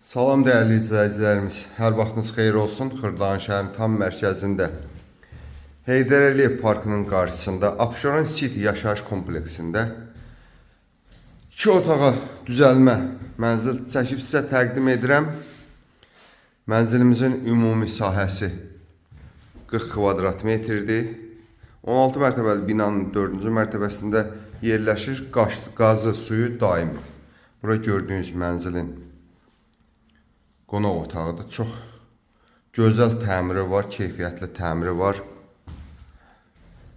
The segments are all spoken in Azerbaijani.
Salam dəyərli izləyicilərimiz, hər vaxtınız xeyir olsun. Xırdalan şəhərin tam mərkəzində Heydər Əliyev parkının qarşısında Abşeron City yaşayış kompleksində iki otağa düzəlmə mənzil çəkib sizə təqdim edirəm. Mənzilimizin ümumi sahəsi 40 kvadrat metrdir. 16 mərtəbəli binanın 4-cü mərtəbəsində yerləşir. Qazı, suyu daimidir. Bura gördüyünüz mənzilin qonaq otağıdır. Çox gözəl təmiri var, keyfiyyətli təmiri var.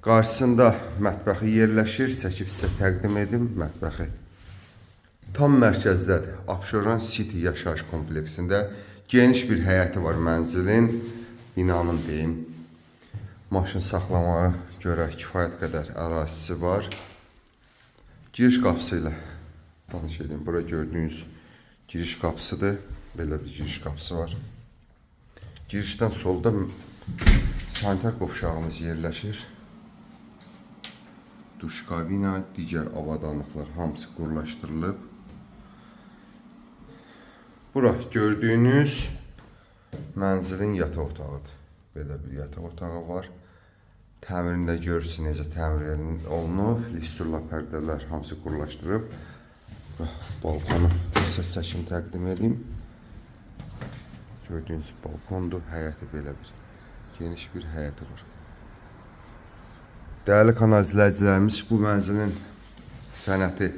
Qarşısında mətbəxi yerləşir. Çəkib sizə təqdim edim mətbəxi. Tam mərkəzdədir. Abşeron City yaşayış kompleksində geniş bir həyəti var mənzilin, binanın deyim. Maşın saxlamağa görə kifayət qədər ərazisi var. Giriş qapısı ilə tanış edeyim. Bura gördüyünüz giriş qapısıdır. Belə bir giriş qapısı var. Girişdən solda sanitar qovşağımız yerləşir. Duş kabina, digər avadanlıqlar hamısı qurlaşdırılıb. Bura gördüyünüz mənzilin yataq otağıdır. Belə bir yataq otağı var. Təmirində görürsünüz necə təmir olunub. Listurla pərdələr hamısı qurlaşdırıb. Bura balkonu sizə çəkim təqdim edeyim. Gördüyünüz balkondur. Həyəti belə bir geniş bir həyəti var. Dəyərli kanal izləyicilərimiz, bu mənzilin sənəti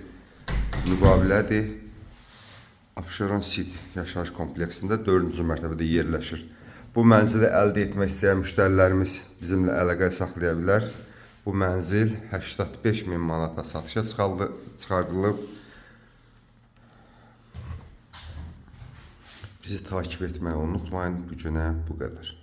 müqavilədir. Abşeron City yaşayış kompleksində 4-cü mərtəbədə yerləşir. Bu mənzili əldə etmək istəyən müştərilərimiz bizimlə əlaqə saxlaya bilər. Bu mənzil 85 min manata satışa çıxardılıb. Bizi takip etməyi unutmayın. Bu günə bu qədər.